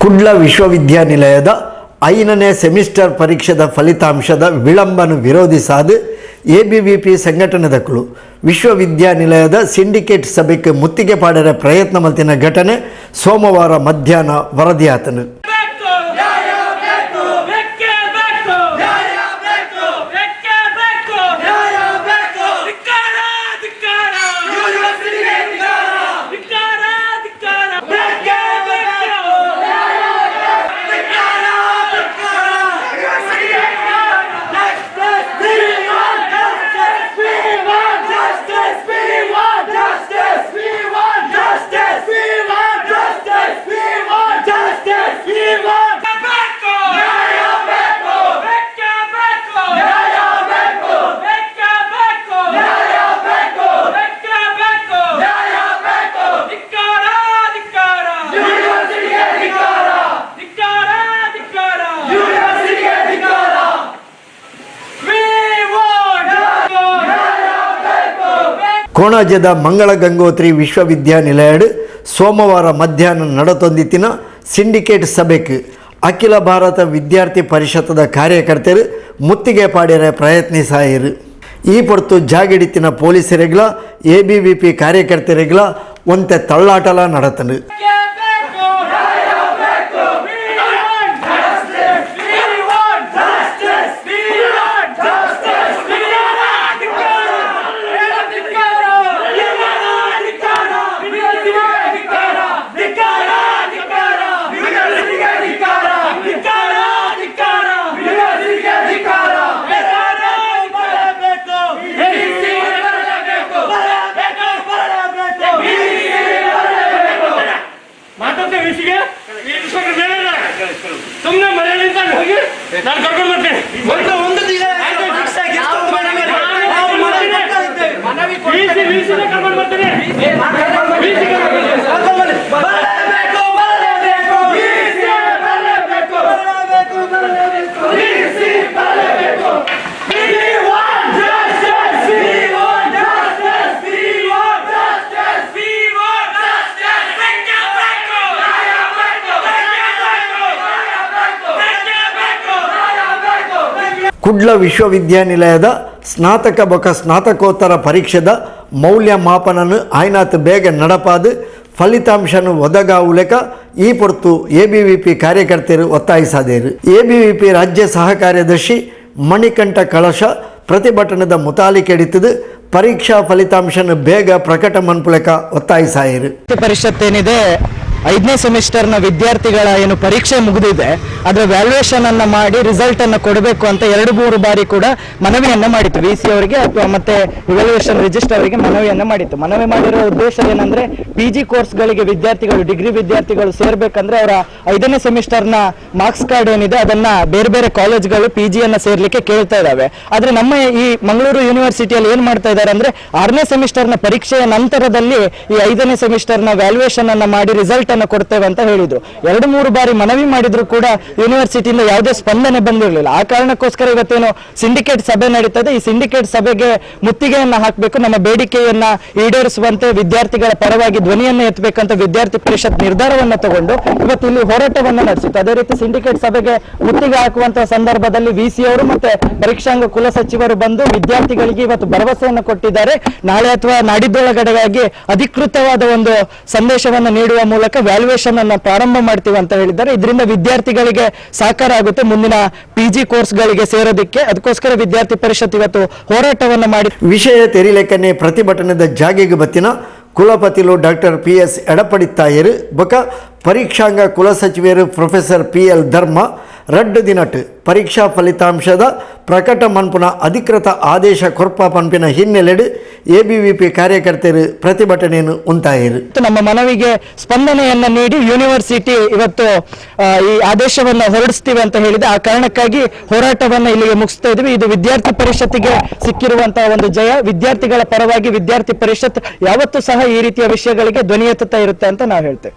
Kudla ವಿಶ್ವವಿದ್ಯಾನಿಲಯದ 5ನೇ semester ಪರೀಕ್ಷೆದ ಫಲಿತಾಂಶದ ವಿಳಂಬನ ವಿರೋಧಿಸಾದು ಎಬಿವಿಪಿ ಸಂಘಟನೆದಕುಲು ವಿಶ್ವವಿದ್ಯಾನಿಲಯದ ಸಿಂಡಿಕೇಟ್ ಸಭೆಗೆ ಮುತ್ತಿಗೆ ಪಾಡರೆ ಪ್ರಯತ್ನ ಮಲ್ತಿನ ಘಟನೆ ಸೋಮವಾರ ಮಧ್ಯಾಹ್ನ ವರದಿಯಾತನು. ಬೇಕು, ಬೇಕು, ಬೇಕೇ ಬೇಕು, ಬೇಕು, ಬೇಕೇ ಬೇಕು, ಬೇಕು. ಧಿಕ್ಕಾರ, ಧಿಕ್ಕಾರ, ಧಿಕ್ಕಾರ, ಧಿಕ್ಕಾರ. ಬೇಕೇ ಬೇಕು. ಧಿಕ್ಕಾರ, ಧಿಕ್ಕಾರ. We want justice. We want justice. We want justice. We want justice. We want justice. We want justice. We want ಬೇಕು, ಬೇಕು, ಬೇಕೇ ಬೇಕು, ಬೇಕು, ಬೇಕೇ ಬೇಕು, ಬೇಕು, ಬೇಕೇ ಬೇಕು, ಬೇಕು. ಧಿಕ್ಕಾರ, ಧಿಕ್ಕಾರ, ಧಿಕ್ಕಾರ, ಧಿಕ್ಕಾರ. We want. ಕೋಣಾಜೆದ ಮಂಗಳ ಗಂಗೋತ್ರಿ ವಿಶ್ವವಿದ್ಯಾನಿಲಯಡ್ ಸೋಮವಾರ ಮಧ್ಯಾಹ್ನ ನಡತೊಂದಿತ್ತಿನ ಸಿಂಡಿಕೇಟ್ ಸಭೆಗೆ ಅಖಿಲ ಭಾರತ ವಿದ್ಯಾರ್ಥಿ ಪರಿಷತ್ತದ ಕಾರ್ಯಕರ್ತರು ಮುತ್ತಿಗೆ ಪಾಡ್ಯರೆ ಪ್ರಯತ್ನಿಸಾಯಿರು. ಈ ಪೊರ್ತು ಜಾಗಿಡಿತ್ತಿನ ಪೊಲೀಸರಿಗ್ಲ ಎಬಿವಿಪಿ ಕಾರ್ಯಕರ್ತರಿಗ್ಲ ಒಂತೆ ತಳ್ಳಾಟಲ ನಡತನು. ಬೇಕು, ಬೇಕು. We want justice. We want justice. We want justice. ಧಿಕ್ಕಾರ, ಧಿಕ್ಕಾರ, ಧಿಕ್ಕಾರ, ಧಿಕ್ಕಾರ, ಧಿಕ್ಕಾರ, ಧಿಕ್ಕಾರ, ಧಿಕ್ಕಾರ, ಧಿಕ್ಕಾರ, ಧಿಕ್ಕಾರ, ಧಿಕ್ಕಾರ, ಬೇಕು. ಬೇಕು, ಬೇಕು, ಬೇಕು. ಮಾತಾಡ್ತೇವೆ ವಿಸಿಗೆ. ಸುಮ್ಮನೆ ಮನೆಯಿಂದ ಹೋಗಿ ನಾನು ಕರ್ಕೊಂಡು ಬರ್ತೀನಿ. ಒಂದು ಒಂದು ದಿನ ಫಿಕ್ಸ್ ಆಗಿ ಎಷ್ಟು ಮನವಿ ನಾವು ಮನವಿ ಕೊಡ್ತಾ ಇದ್ದೇವೆ. ವಿಸಿ, ವಿಸಿನೇ ಕರ್ಕೊಂಡು ಬರ್ತೀನಿ. ವಿಸಿ ಕರ್ಕೊಂಡು ಬರ್ತೀನಿ. ಬರಲೇಬೇಕು, ಬರಲೇಬೇಕು, ವಿಸಿ ಬರಲೇಬೇಕು, ಬರಲೇಬೇಕು, ಬರಲೇಬೇಕು, ವಿಸಿ ಬರಲೇಬೇಕು. We want justice, we want justice, we want justice, We want justice. ಬೇಕೇ ಬೇಕು. ಬೇಕು. ಬೇಕು. ಬೇಕೇ ಬೇಕು. ಕುಡ್ಲ ವಿಶ್ವವಿದ್ಯಾನಿಲಯದ ಸ್ನಾತಕ ಬೊಕ ಸ್ನಾತಕೋತ್ತರ ಪರೀಕ್ಷೆದ ಮೌಲ್ಯಮಾಪನನು ಆಯ್ನಾತ್ ಬೇಗ ನಡಪಾದು ಫಲಿತಾಂಶನು ಒದಗಾವುಲೆಕ ಈ ಪೊರ್ತು ಎಬಿವಿಪಿ ಕಾರ್ಯಕರ್ತರು ಒತ್ತಾಯಿಸಾದೇರು. ಎಬಿವಿಪಿ ರಾಜ್ಯ ಸಹ ಕಾರ್ಯದರ್ಶಿ ಮಣಿಕಂಠ ಕಳಶ ಪ್ರತಿಭಟನೆದ ಮುತಾಲಿಕೆಡಿತದು ಪರೀಕ್ಷಾ ಫಲಿತಾಂಶನ ಬೇಗ ಪ್ರಕಟ ಮನ್ಪುಲೆಕ ಒತ್ತಾಯಿಸಾಯಿರು. ಪರಿಷತ್ ಏನಿದೆ, 5ನೇ ಸೆಮಿಸ್ಟರ್ನ ವಿದ್ಯಾರ್ಥಿಗಳ ಏನು ಪರೀಕ್ಷೆ ಮುಗಿದಿದೆ, ಅದರ ವ್ಯಾಲ್ಯೂಯೇಷನ್ ಅನ್ನ ಮಾಡಿ ರಿಸಲ್ಟ್ ಅನ್ನು ಕೊಡಬೇಕು ಅಂತ ಎರಡು ಮೂರು ಬಾರಿ ಕೂಡ ಮನವಿಯನ್ನ ಮಾಡಿತ್ತು. ವಿ ಸಿ ಅವರಿಗೆ ಅಥವಾ ಮತ್ತೆ ಇವ್ಯಾಲ್ಯೂಯೇಷನ್ ರಿಜಿಸ್ಟ್ರಾರ್ ಅವರಿಗೆ ಮನವಿಯನ್ನ ಮಾಡಿತ್ತು. ಮನವಿ ಮಾಡಿರೋ ಉದ್ದೇಶ ಏನಂದ್ರೆ, ಪಿ ಜಿ ಕೋರ್ಸ್ಗಳಿಗೆ ವಿದ್ಯಾರ್ಥಿಗಳು, ಡಿಗ್ರಿ ವಿದ್ಯಾರ್ಥಿಗಳು ಸೇರ್ಬೇಕಂದ್ರೆ ಅವರ 5ನೇ ಸೆಮಿಸ್ಟರ್ನ ಮಾರ್ಕ್ಸ್ ಕಾರ್ಡ್ ಏನಿದೆ, ಅದನ್ನ ಬೇರೆ ಬೇರೆ ಕಾಲೇಜ್ಗಳು ಪಿ ಜಿಯನ್ನ ಸೇರ್ಲಿಕ್ಕೆ ಕೇಳ್ತಾ ಇದ್ದಾವೆ. ಆದ್ರೆ ನಮ್ಮ ಈ ಮಂಗಳೂರು ಯೂನಿವರ್ಸಿಟಿಯಲ್ಲಿ ಏನ್ ಮಾಡ್ತಾ ಇದ್ದಾರೆ ಅಂದ್ರೆ, 6ನೇ ಸೆಮಿಸ್ಟರ್ನ ಪರೀಕ್ಷೆಯ ನಂತರದಲ್ಲಿ ಈ 5ನೇ ಸೆಮಿಸ್ಟರ್ನ ವ್ಯಾಲ್ಯೂಯೇಷನ್ ಅನ್ನ ಮಾಡಿ ರಿಸಲ್ಟ್ ಅನ್ನ ಕೊಡ್ತೇವೆ ಅಂತ ಹೇಳಿದ್ರು. ಎರಡು ಮೂರು ಬಾರಿ ಮನವಿ ಮಾಡಿದ್ರು ಕೂಡ ಯೂನಿವರ್ಸಿಟಿಯಿಂದ ಯಾವುದೇ ಸ್ಪಂದನೆ ಬಂದಿರಲಿಲ್ಲ. ಆ ಕಾರಣಕ್ಕೋಸ್ಕರ ಇವತ್ತೇನು ಸಿಂಡಿಕೇಟ್ ಸಭೆ ನಡೀತದೆ, ಈ ಸಿಂಡಿಕೇಟ್ ಸಭೆಗೆ ಮುತ್ತಿಗೆಯನ್ನ ಹಾಕಬೇಕು, ನಮ್ಮ ಬೇಡಿಕೆಯನ್ನ ಈಡೇರಿಸುವಂತೆ ವಿದ್ಯಾರ್ಥಿಗಳ ಪರವಾಗಿ ಧ್ವನಿಯನ್ನ ಎತ್ತಬೇಕಂತ ವಿದ್ಯಾರ್ಥಿ ಪರಿಷತ್ ನಿರ್ಧಾರವನ್ನ ತಗೊಂಡು ಇವತ್ತು ಇಲ್ಲಿ ಹೋರಾಟವನ್ನ ನಡೆಸಿತ್ತು. ಅದೇ ರೀತಿ ಸಿಂಡಿಕೇಟ್ ಸಭೆಗೆ ಮುತ್ತಿಗೆ ಹಾಕುವಂತಹ ಸಂದರ್ಭದಲ್ಲಿ ವಿ ಸಿ ಅವರು ಮತ್ತೆ ಪರೀಕ್ಷಾಂಗ ಕುಲಸಚಿವರು ಬಂದು ವಿದ್ಯಾರ್ಥಿಗಳಿಗೆ ಇವತ್ತು ಭರವಸೆಯನ್ನು ಕೊಟ್ಟಿದ್ದಾರೆ. ನಾಳೆ ಅಥವಾ ನಾಡಿದ್ದೊಳಗಡೆಗಾಗಿ ಅಧಿಕೃತವಾದ ಒಂದು ಸಂದೇಶವನ್ನು ನೀಡುವ ಮೂಲಕ ವ್ಯಾಲ್ಯೂಯೇಷನ್ ಅನ್ನ ಪ್ರಾರಂಭ ಮಾಡ್ತೀವಿ ಅಂತ ಹೇಳಿದ್ದಾರೆ. ಇದರಿಂದ ವಿದ್ಯಾರ್ಥಿಗಳಿಗೆ ಸಹಕಾರ ಆಗುತ್ತೆ ಮುಂದಿನ ಪಿ ಜಿ ಕೋರ್ಸ್ಗಳಿಗೆ ಸೇರೋದಕ್ಕೆ. ಅದಕ್ಕೋಸ್ಕರ ವಿದ್ಯಾರ್ಥಿ ಪರಿಷತ್ ಇವತ್ತು ಹೋರಾಟವನ್ನ ಮಾಡಿ ವಿಷಯ ತೆರಿಲೆಕ್ಕನೆ ಪ್ರತಿಭಟನೆದ ಜಾಗೆಗೆ ಬತ್ತಿನ ಕುಲಪತಿಲು doctor P S ಎಡಪಡಿತ್ತಾಯರು ಬೊಕ ಪರೀಕ್ಷಾಂಗ ಕುಲಸಚಿವರು professor P L ಧರ್ಮ ರಡ್ಡು ದಿನಟ್ ಪರೀಕ್ಷಾ ಫಲಿತಾಂಶದ ಪ್ರಕಟ ಮನ್ಪುನ ಅಧಿಕೃತ ಆದೇಶ ಕೊರ್ಪ ಪನ್ಪಿನ ಹಿನ್ನೆಲೆಡು ಎಬಿವಿಪಿ ಕಾರ್ಯಕರ್ತರು ಪ್ರತಿಭಟನೆಯನ್ನು ಉಂತಾಯಿರು. ಇವತ್ತು ನಮ್ಮ ಮನವಿಗೆ ಸ್ಪಂದನೆಯನ್ನ ನೀಡಿ ಯೂನಿವರ್ಸಿಟಿ ಇವತ್ತು ಈ ಆದೇಶವನ್ನ ಹೊರಡಿಸ್ತೀವಿ ಅಂತ ಹೇಳಿದೆ. ಆ ಕಾರಣಕ್ಕಾಗಿ ಹೋರಾಟವನ್ನ ಇಲ್ಲಿಗೆ ಮುಗಿಸ್ತಾ ಇದೀವಿ. ಇದು ವಿದ್ಯಾರ್ಥಿ ಪರಿಷತ್ತಿಗೆ ಸಿಕ್ಕಿರುವಂತಹ ಒಂದು ಜಯ. ವಿದ್ಯಾರ್ಥಿಗಳ ಪರವಾಗಿ ವಿದ್ಯಾರ್ಥಿ ಪರಿಷತ್ ಯಾವತ್ತೂ ಸಹ ಈ ರೀತಿಯ ವಿಷಯಗಳಿಗೆ ಧ್ವನಿ ಎತ್ತುತ್ತಾ ಇರುತ್ತೆ ಅಂತ ನಾವು ಹೇಳ್ತೇವೆ.